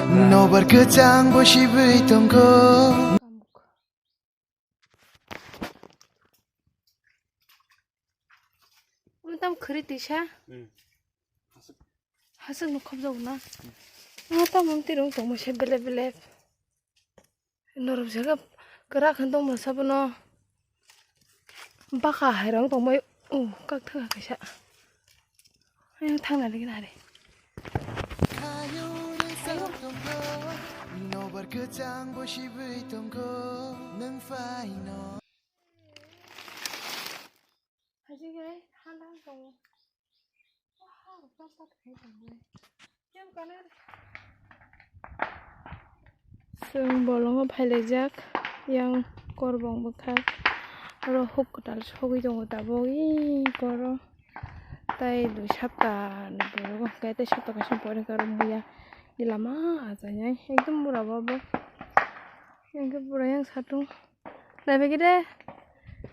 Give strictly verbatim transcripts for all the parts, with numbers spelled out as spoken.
Nobar kwchang bo sibwi tongkho. Omo tamo khwrwi tisa. Hmm. Haswk no khobjago na. Omo tamo twi rwng tongma se belep belep. Norok jaga kwrak khe tongma sabono. Baka hai rwng tongmai o kakthwk kaisa. Ayang thangna ligina ari. Nobar kwchang bo sibwi tongkho nwng phaino. Hajingai halang tongo. Wow, tampat khai tongo. Chwng bolongo phailaijak yang korbong bwkha. Oro huk kwtal sogwi tongo tabuk i koro. Tai dui sapta ni pore khe tai sapta kaisa pore khe oro buya. I lama achainai ekdom bura bo bo. Hwnkhe bura yang satung. Naibagide.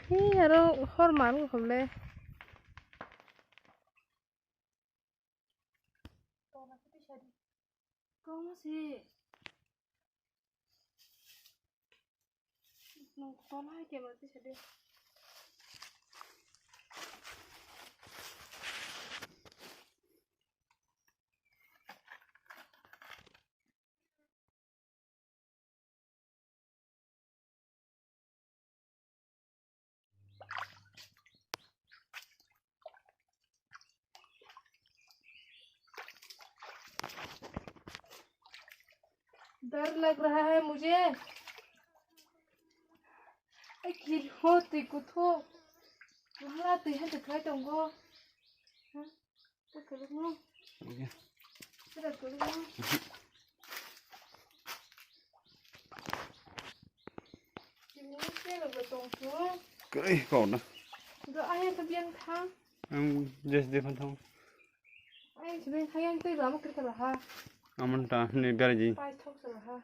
Hi aro hor mar wngkha le. Kwbangma se. Nwng tola hai kebo tisa de. डर लग रहा है मुझे। Ai, kiri ho twi kuthuk. Wala twi han twi khlai tongo. Ha? Twi kwlwkno. Oke. Twi kwlwkno. Kiri ni twi rwgwi tongsu. Kwrwi kok na. Do ayang khe biyang thang. Ang jes de phan thang. Ayang se biyang thang yang twi lama kwrwi khe laha. Amon ta ni biyang ji. Pai thok se laha.